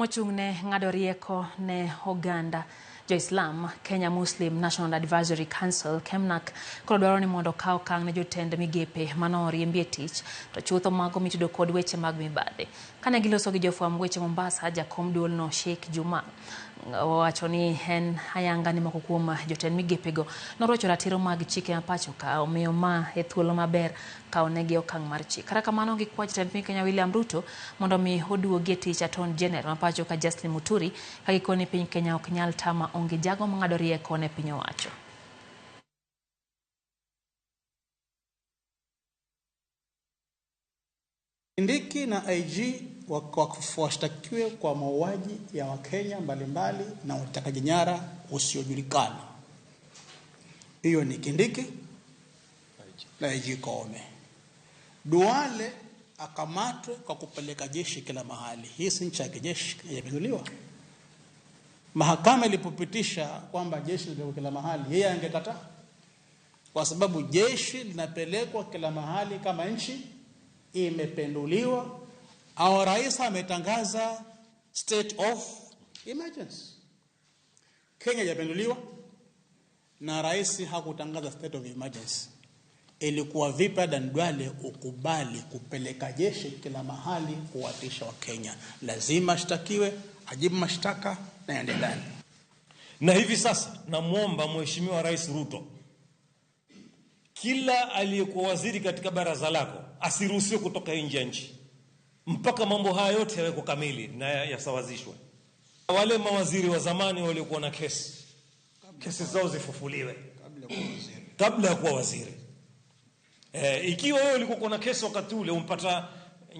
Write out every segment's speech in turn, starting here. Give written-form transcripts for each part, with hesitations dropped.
mochung' ne ng'ado rieko ne oganda Jo-Islam, Kenya Muslim National Advisory Council, KEMNAK, koro dwaro ni mondo okaw okang' ne jotend migepe mane oriembi e tich to chutho mago mitudo kod weche mag mibadhi. Kane giloso gi jofwamb weche Mombasa, jakom duolno Sheikh Juma owacho ni en ayanga ni moko kuom jotend migepego norocho ratiro mag chike ma pacho ka, omiyo ma e thuolo maber kawo negi okang' mar chik. Kata kamano, gikwa jatend piny Kenya William Ruto mondo mi oduogi e tich Attorney General ma pacho ka Justin Muturi ka gikoni piny Kenya ok nyal tama onge jago mang'ado rieko ne piny owacho. Kindiki na IG washtakiwe kwa mauaji ya Wakenya mbalimbali na utekaji nyara usiojulikana. Hiyo ni Kindiki na IG Koome. Duale akamatwe kwa kupeleka jeshi kila mahali. Hii si nchi ya kijeshi, haijapinduliwa. Mahakama ilipopitisha kwamba jeshi lipelekwe kila mahali, yeye angekataa, kwa sababu jeshi linapelekwa kila mahali kama nchi imependuliwa au rais ametangaza state of emergency. Kenya haijapenduliwa na rais hakutangaza state of emergency. Ilikuwa vipi Adan Duale ukubali kupeleka jeshi kila mahali kuwatisha Wakenya? Lazima ashtakiwe, ajibu mashtaka na aende ndani. Na hivi sasa namwomba Mheshimiwa Rais Ruto, kila aliyekuwa waziri katika baraza lako asiruhusiwe kutoka nje ya nchi mpaka mambo haya yote yawekwe kamili na yasawazishwe. Wale mawaziri wa zamani waliokuwa na kesi, kesi zao zifufuliwe kabla ya kuwa waziri. Ikiwa wewe ulikuwa na kesi wakati ule umpata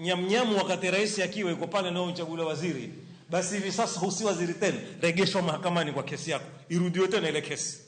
nyamnyamu wakati rais akiwa yuko pale na wewe waziri, basi hivi sasa husi waziri tena, regeshwa mahakamani kwa kesi yako, irudiwe tena ile kesi.